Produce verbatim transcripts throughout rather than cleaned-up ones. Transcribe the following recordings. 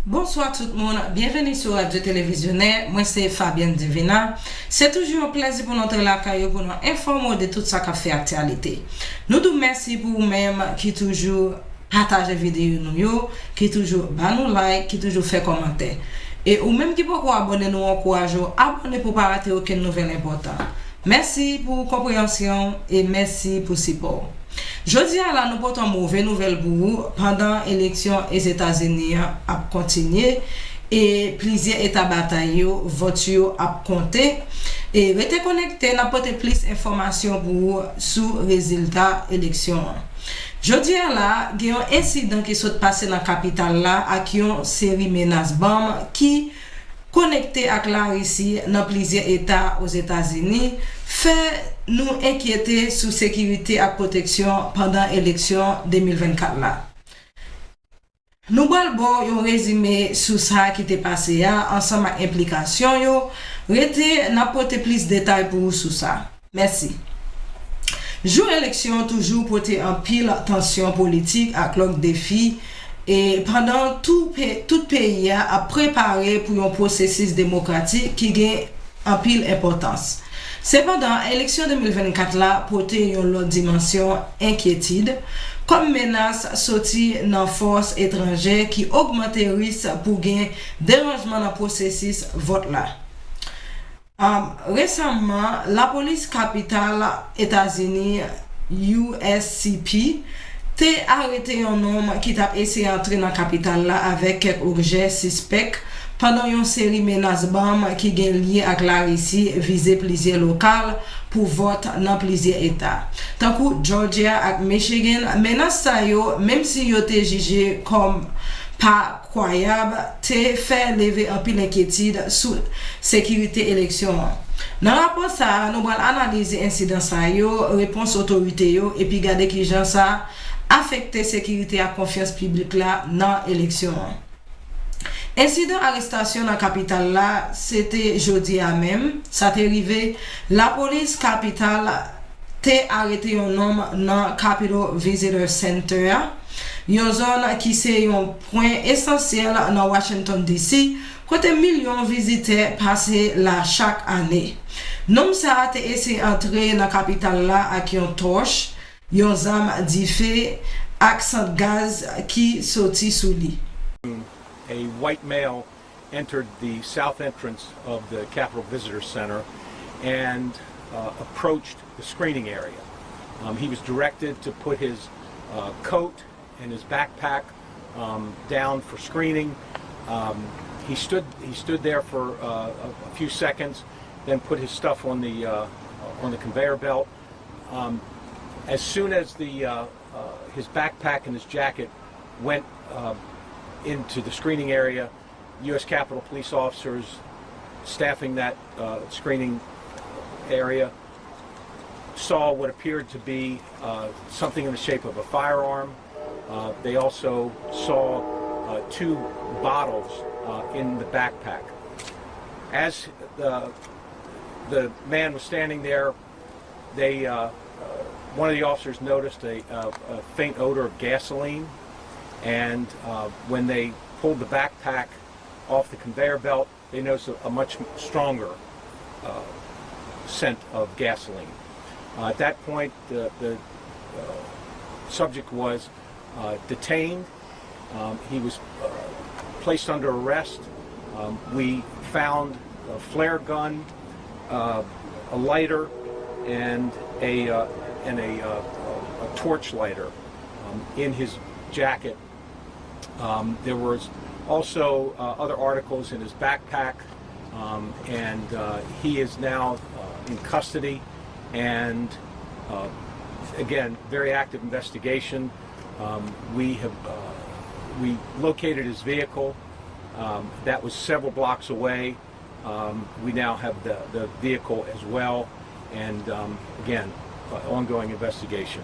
Bonswa tout moun, byenveni sou Radyo Televizyonè, mwen se Fabienne Divina. Se toujou yon plèzi pou n antre lakay ou pou n enfòme w de tout sa k ap fè aktyalite. Nou di w mèsi pou ou menm ki toujou pataje videyo nou yo, ki toujou ba nou like, ki toujou fè kòmantè. E ou menm ki poko abòne, nou ankouraje w abòne pou w pa rate okenn nouvèl enpòtan. Mèsi pou konpreyansyon w e mèsi pou sipò w. Jodi a la, nou pote yon move nouvèl pou ou. Pandan eleksyon Ozetazini an ap kontinye e plizyè eta batay yo, vòt yo ap konte. E rete konekte, n ap pote plis enfòmasyon pou ou sou rezilta eleksyon an. Jodi a la, gen yon ensidan ki sot pase nan kapital la ak yon seri menas bonm ki konekte ak Larisi nan plizyè eta Ozetazini, fè nou enkyete sou sekirite ak pwoteksyon pandan eleksyon de mil vennkat la. Nou pral ba w yon rezime sou sa ki te pase a, ansanm ak enplikasyon yo. Rete, n ap pote plis detay pou ou sou sa. Mèsi. Jou eleksyon toujou pote anpil tansyon politik ak lòt defi, e pandan tou pe-, tout peyi a ap prepare pou yon pwosesis demokratik ki gen anpil enpòtans. Sepandan, eleksyon de mil vennkat la pote yon lòt dimansyon enkyetid, kòm menas soti nan fòs etranjè ki ogmante risk pou gen deranjman nan pwosesis vòt la. Um, resaman, lapolis kapital Etazini, U S C P, te arete yon nonm ki t ap eseye antre nan kapital la avèk kèk objè sispèk, pandan yon seri menas bonm ki gen lye ak Larisi vize plizyè lokal pou vòt nan plizyè eta, tankou Georgia ak Michigan. Menas sa yo, menm si yo te jije kòm pa kwayab, te fè leve anpil enkyetid sou sekirite eleksyon an. Nan rapò sa a, nou pral analize ensidan sa yo, repons otorite yo, epi gade kijan sa afekte sekirite ak konfyans piblik la nan eleksyon an. Ensidan arestasyon nan kapital la, se te jodi a menm, sa te rive, lapolis kapital te arete yon nonm nan Capitol Visitor Center a, yon zòn ki se yon pwen esansyèl nan Washington D C, kote milyon vizitè pase la chak ane. Nonm sa a te eseye antre nan kapital la ak yon tòch, yon zam dife ak sant gaz ki soti sou li. A white male entered the south entrance of the Capitol Visitor Center and uh, approached the screening area. Um, he was directed to put his uh, coat and his backpack um, down for screening. Um, he stood he stood there for uh, a, a few seconds, then put his stuff on the uh, on the conveyor belt. Um, as soon as the uh, uh, his backpack and his jacket went uh, into the screening area, U S Capitol police officers staffing that uh, screening area saw what appeared to be uh, something in the shape of a firearm. Uh, they also saw uh, two bottles uh, in the backpack. As the, the man was standing there, they uh, one of the officers noticed a, a, a faint odor of gasoline, and uh, when they pulled the backpack off the conveyor belt, they noticed a, a much stronger uh, scent of gasoline. Uh, at that point, the, the uh, subject was uh, detained. Um, he was uh, placed under arrest. Um, we found a flare gun, uh, a lighter, and a uh, and a, uh, a torch lighter um, in his jacket. Um, there was also uh, other articles in his backpack, um, and uh, he is now uh, in custody. And uh, again, very active investigation. Um, we have uh, we located his vehicle. Um, that was several blocks away. Um, we now have the, the vehicle as well. And um, again, uh, ongoing investigation.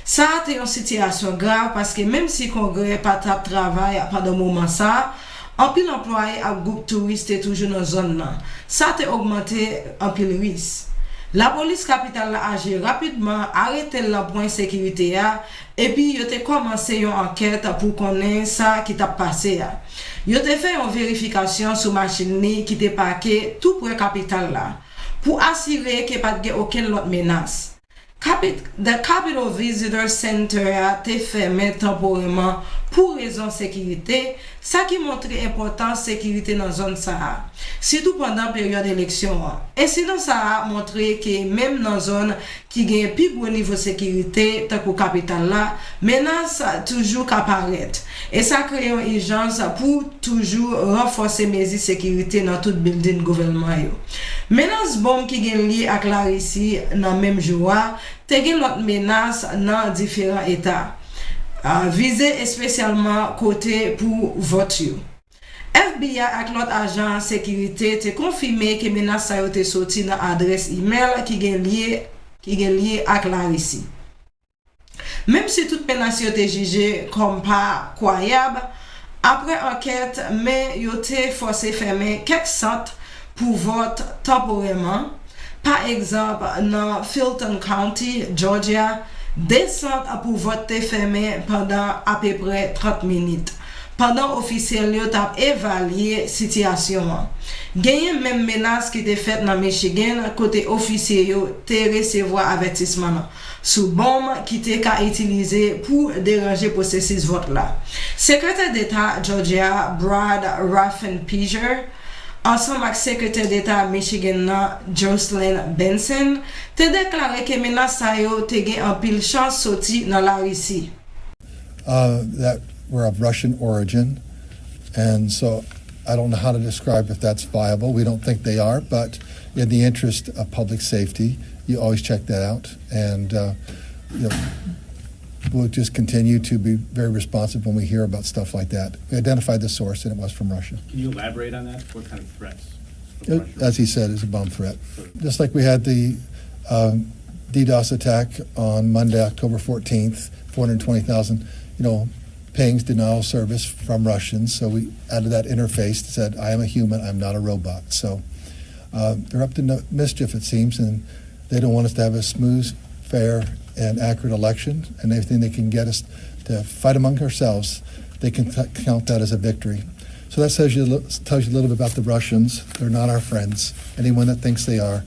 Sa a te yon sitiyasyon grav paske menm si Kongrè pa t ap travay pandan moman sa a, anpil anplwaye ak gwoup touris te toujou nan zòn nan. Sa te ogmante anpil risk. Lapolis kapital la aji rapidman, arete l nan pwen sekirite a, epi yo te kòmanse yon ankèt pou konnen sa ki t ap pase a. Yo te fè yon verifikasyon sou machin li ki te pake tou prè kapital la, pou asire ke pa t gen okenn lòt menas. Capi-, The Capitol Visitor Center a te fèmen tanporèman pou rezon sekirite, sa ki montre enpòtans sekirite nan zòn sa a, sitou pandan peryòd eleksyon an. Ensidan sa a montre ke menm nan zòn ki gen pi gwo nivo sekirite, tankou kapital la, menas toujou ka parèt, e sa kreye yon ijans pou toujou ranfòse mezi sekirite nan tout bilding gouvènman yo. Menas bonm ki gen lye ak Larisi nan menm jou a, te gen lòt menas nan diferan eta, a, vize espesyalman kote pou vòt yo. F B I ak lòt ajan sekirite te konfime ke menas sa yo te soti nan adrès imèl ki gen lye, ki gen lye ak Larisi. Menm si tout menas yo te jije kòm pa kwayab, apre ankèt, men yo te fòse fèmen kèk sant pou vòt tanporèman. Pa egzanp, nan Fulton County, Georgia, de sant pou vòt te fèmen pandan apeprè trant minit, pandan ofisyèl yo t ap evalye sitiyasyon an. Genyen menm menas ki te fèt nan Michigan, kote ofisye yo te resevwa avètisman sou bonm ki te ka itilize pou deranje pwosesis vòt la. Sekretè Deta Georgia, Brad Raffensperger, ansanm ak Sekretè Deta Michigan nan, Jocelyn Benson, te deklare ke menas sa yo te gen anpil chans soti nan Larisi. Uh, that were of Russian origin. And so I don't know how to describe if that's viable. We don't think they are, but in the interest of public safety, you always check that out. And uh, you know, we'll just continue to be very responsive when we hear about stuff like that. We identified the source, and it was from Russia. Can you elaborate on that? What kind of threats? It, as he said, it's a bomb threat. Just like we had the um, DDoS attack on Monday, October fourteenth, four hundred twenty thousand, you know, pings, denial of service from Russians. So we added that interface that said, "I am a human, I'm not a robot." So uh, they're up to no mischief, it seems, and they don't want us to have a smooth, fair, and accurate election. And anything they can get us to fight among ourselves, they can c- count that as a victory. So that says you, tells you a little bit about the Russians. They're not our friends. Anyone that thinks they are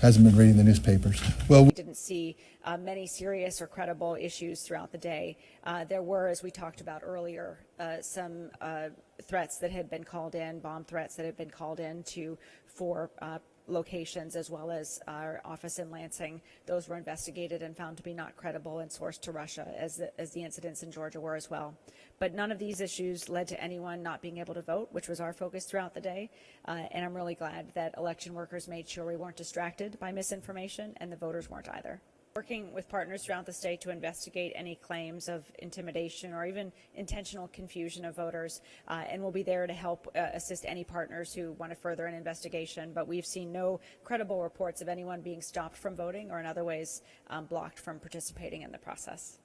hasn't been reading the newspapers. Well, didn't see uh, many serious or credible issues throughout the day. Uh, there were, as we talked about earlier, uh, some uh, threats that had been called in, bomb threats that had been called in to four uh, locations, as well as our office in Lansing. Those were investigated and found to be not credible and sourced to Russia, as the, as the incidents in Georgia were as well. But none of these issues led to anyone not being able to vote, which was our focus throughout the day. Uh, and I'm really glad that election workers made sure we weren't distracted by misinformation, and the voters weren't either. Working with partners throughout the state to investigate any claims of intimidation or even intentional confusion of voters, uh, and we'll be there to help uh, assist any partners who want to further an investigation. But we've seen no credible reports of anyone being stopped from voting or in other ways um, blocked from participating in the process.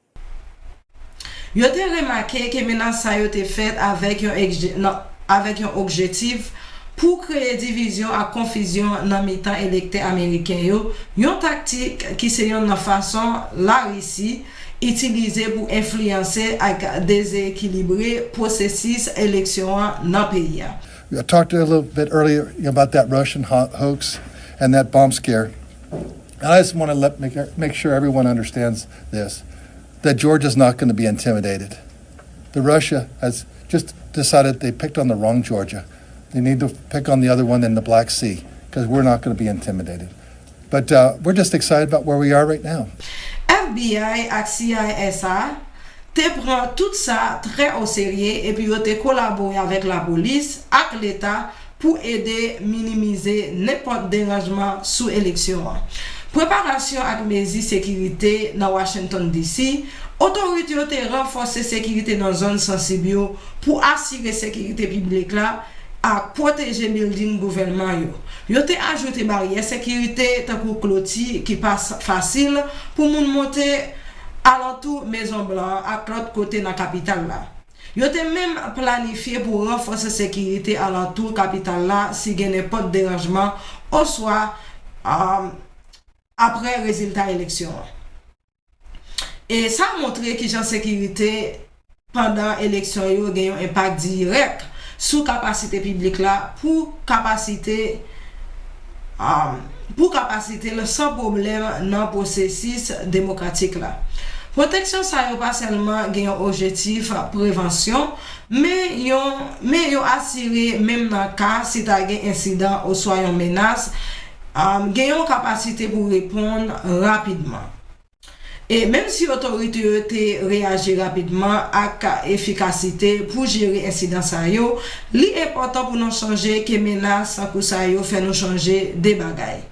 Yo te remake ke menas sa yo te fèt avèk yon, ekje, nan, avèk yon objektif pou kreye divizyon ak konfizyon nan mitan elektè ameriken yo, yon taktik ki se yonn nan fason Larisi itilize pou enfliyanse ak dezekilibre pwosesis eleksyon an nan peyi a. I talked a little bit earlier about that Russian ho- hoax and that bomb scare. And I just want to let make, make sure everyone understands this, that Georgia's not going to be intimidated. The Russia has just decided they picked on the wrong Georgia. They need to pick on the other one in the Black Sea because we're not going to be intimidated. But uh, we're just excited about where we are right now. F B I ak C I S A te pran tout sa trè oserye epi yo te kolabore avèk lapolis ak leta pou ede minimize nenpòt deranjman sou eleksyon an. Preparasyon ak mezi sekirite nan Washington D C, otorite yo te ranfòse sekirite nan zòn sansib yo pou asire sekirite piblik la ak pwoteje bilding gouvènman yo. Yo te ajoute baryè sekirite tankou kloti ki pa fasil pou moun monte alantou Mezon Blan an ak lòt kote nan kapital la. Yo te menm planifye pou ranfòse sekirite alantou kapital la si gen nenpòt deranjman oswa apre rezilta eleksyon an. E sa montre kijan sekirite pandan eleksyon yo gen yon enpak dirèk sou kapasite piblik la pou kapasite, um, pou kapasite l san pwoblèm nan pwosesis demokratik la. Pwoteksyon sa yo pa sèlman gen yon objektif prevansyon, men yon, men yo asire menm nan ka si ta gen ensidan oswa yon menas, um, gen yon kapasite pou reponn rapidman. E menm si otorite yo te reyaji rapidman ak efikasite pou jere ensidan sa yo, li enpòtan pou nou sonje ke menas tankou sa yo fè nou chanje de bagay.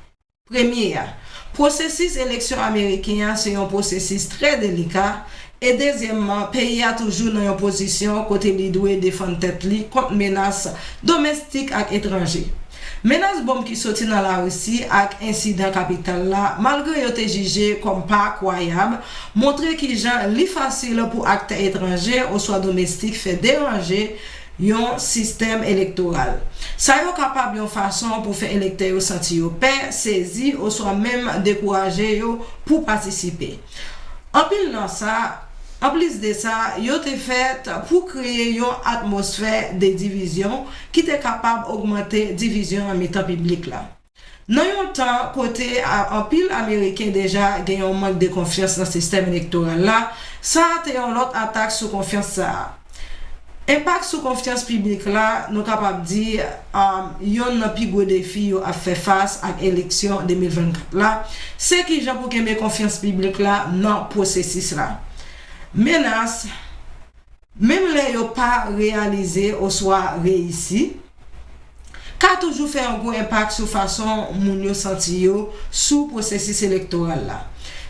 Premye a, pwosesis eleksyon ameriken an se yon pwosesis trè delika, e dezyèmman, peyi a toujou nan yon pozisyon kote li dwe defann tèt li kont menas domestik ak etranje. Menas bonm ki soti nan Larisi ak ensidan kapital la, malgre yo te jije kòm pa kwayab, montre kijan li fasil pou aktè etranje oswa domestik fè deranje yon sistèm elektoral. Sa yo kapab yon fason pou fè elektè yo santi yo pè, sezi, oswa menm dekouraje yo pou patisipe. Anpil nan sa, anplis de sa, yo te fèt pou kreye yon atmosfè de divizyon ki te kapab ogmante divizyon nan mitan piblik la. Nan yon tan kote a, anpil Ameriken deja gen yon mank de konfyans nan sistèm elektoral la, sa a te yon lòt atak sou konfyans sa a. Enpak sou konfyans piblik la, nou kapab di, um, yonn nan pi gwo defi yo ap fè fas ak eleksyon de mil vennkat la, se kijan pou kenbe konfyans piblik la nan pwosesis la. Menas, menm lè yo pa reyalize oswa reyisi, ka toujou fè yon gwo enpak sou fason moun yo santi yo sou pwosesis elektoral la.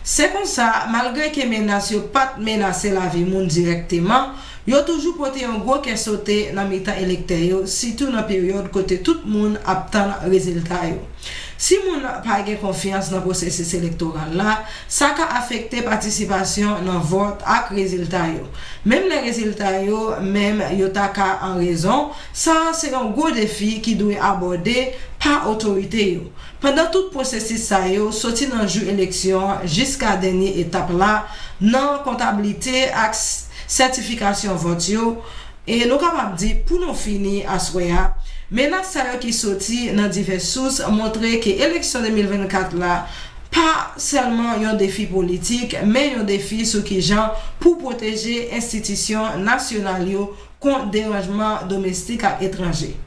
Se konsa, malgre ke menas yo pa t menase lavi moun dirèkteman, yo toujou pote yon gwo kè sote nan mitan elektè yo, sitou nan peryòd kote tout moun ap tann rezilta yo. Si moun pa gen konfyans nan pwosesis elektoral la, sa ka afekte patisipasyon nan vòt ak rezilta yo. Menm lè rezilta yo menm yo ta ka an rezon, sa a se yon gwo defi ki dwe abòde pa otorite yo. Pandan tout pwosesis sa yo, soti nan jou eleksyon an jiska dènye etap la nan kontablite ak s-, sètifikasyon vòt yo, e nou kapab di, pou nou fini aswè a, menas sa yo ki soti nan divès sous montre ke eleksyon de mil vennkat la pa sèlman yon defi politik, men yon defi sou kijan pou pwoteje enstitisyon nasyonal yo kont deranjman domestik ak etranje.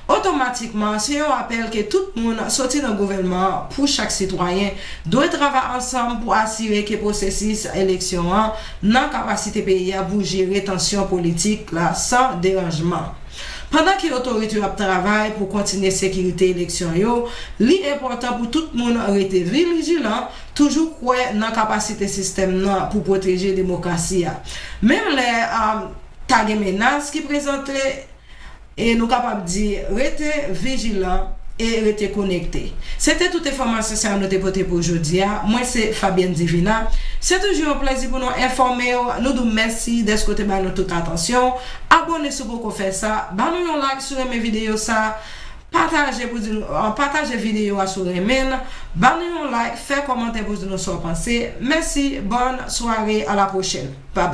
Otomatikman, se yon apèl ke tout moun, soti nan gouvènman an pou chak sitwayen, dwe travay ansanm pou asire ke pwosesis eleksyon an nan kapasite peyi a pou jere tansyon politik la san deranjman. Pandan ke otorite yo ap travay pou kontinye sekirite eleksyon yo, li enpòtan pou tout moun rete vijilan, toujou kwè nan kapasite sistèm nan pou pwoteje demokrasi a. Menm lè, um, ta gen menas ki prezante, e nou kapab di rete vijilan e rete konekte. Se te tout enfòmasyon sa yo nou te pote pou jodi a. Mwen se Fabienne Divina. Se toujou yon plezi pou nou enfòme w. Nou di w mèsi dèske w te ba nou tout atansyon w. Abòne si w poko fè sa. Ba nou yon like si w renmen videyo sa. Pataje pou di nou, euh, pataje videyo a si w renmen l. Ba nou yon like, fè kòmantè pou di nou sa w panse. Mèsi, bòn sware, a la pwochèn. Bye bye.